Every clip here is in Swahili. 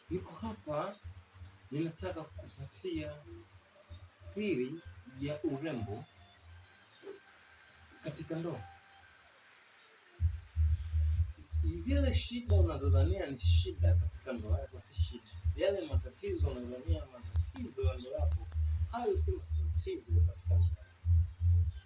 Niko hapa ninataka kukupatia siri ya urembo katika ndoa. Zile shida unazodhania ni shida katika ndoa yako si shida. Yale matatizo unazodhania matatizo ya ndoa yako, hayo si matatizo katika ndoa yako.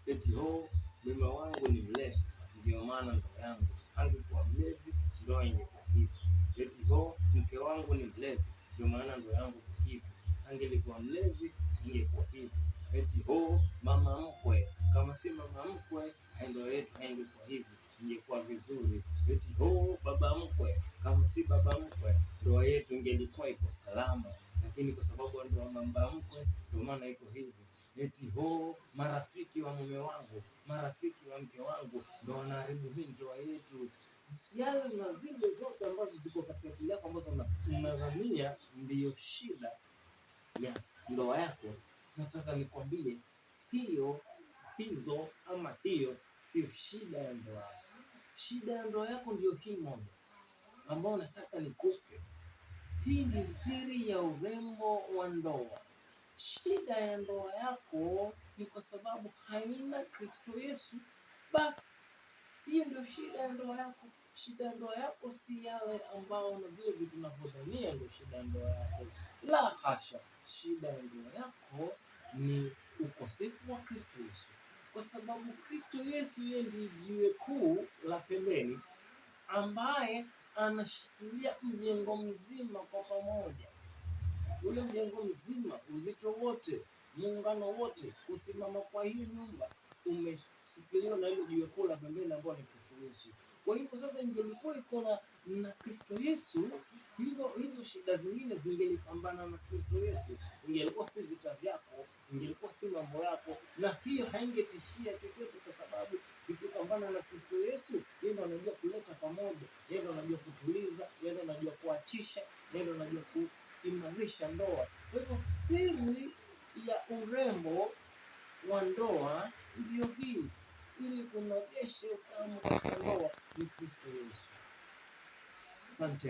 Eti ho, mume wangu ni mlevi, ndio maana ndoa yangu. Angekuwa mlevi, ndoa ingekuwa hivi. Eti ho, mke wangu ni mlevi, ndio maana ndoa yangu hivi. Angelikuwa mlevi, ingekuwa hivi. Eti ho, mama mkwe, kama si mama mkwe, ndoa yetu haingekuwa hivi, ingekuwa vizuri. Eti ho, baba mkwe, kama si baba mkwe, ndoa yetu ingelikuwa iko salama, lakini kwa sababu ndoa mama mkwe, ndio maana iko hivi. Eti ho, marafiki wa mume wangu, marafiki wa mke wangu ndio wanaharibu hii ndoa yetu. Yale na zile zote ambazo ziko katika akili yako ambazo unadhania ndiyo shida ya ndoa yako, nataka nikwambie hiyo, hizo ama hiyo sio shida ya ndoa yako. Shida ya ndoa yako ndiyo hii moja ambayo nataka nikupe. Hii ndio siri ya urembo wa ndoa. Shida ya ndoa yako ni kwa sababu haina Kristo Yesu. Basi hiyo ndio shida ya ndoa yako. Shida ya ndoa yako si yale ambao na vile vitu tunavyodhania ndio shida ya ndoa yako. La hasha, shida ya ndoa yako ni ukosefu wa Kristo Yesu, kwa sababu Kristo Yesu yeye ndiye jiwe kuu la pembeni ambaye anashikilia mjengo mzima kwa pamoja. Ule mjengo mzima, uzito wote, muungano wote, kusimama kwa hiyo nyumba umeshikiliwa na hilo jiwe kuu la pembeni ambao ni Kristo Yesu. Kwa hivyo sasa, ingelikuwa iko na Kristo Yesu, hilo hizo shida zingine zingelipambana na Kristo Yesu, ingelikuwa si vita vyako, ingelikuwa si mambo yako, na hiyo haingetishia chochote, kwa sababu zikipambana na Kristo Yesu, yeye ndo anajua kuleta pamoja, yeye ndo anajua kutuliza, yeye ndo anajua kuachisha, yeye ndo anajua kuimarisha ndoa. Kwa hivyo siri ya urembo wa ndoa ndiyo hii, ili kunogeshe utamu katika ndoa ni Kristo Yesu. Asante.